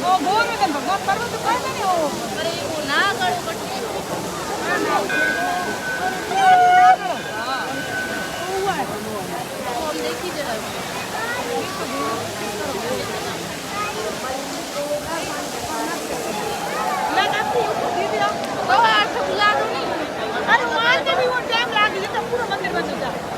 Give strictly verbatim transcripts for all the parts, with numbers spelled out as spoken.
ओ, गोर में भगवान पर्वत तो कहते नहीं हो। अरे, वो ना करो, कट नहीं हो। हाँ। तो हम देखी जरा। मैं कहती हूँ, दीदी, आप तो हाथ बुला दो नहीं। अरे, वहाँ से भी वो टाइम लगा दीजिए, तब पूरा मंदिर बन जाता।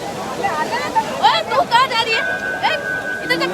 ओए, तू कहाँ जा रही है? ए, इधर देख।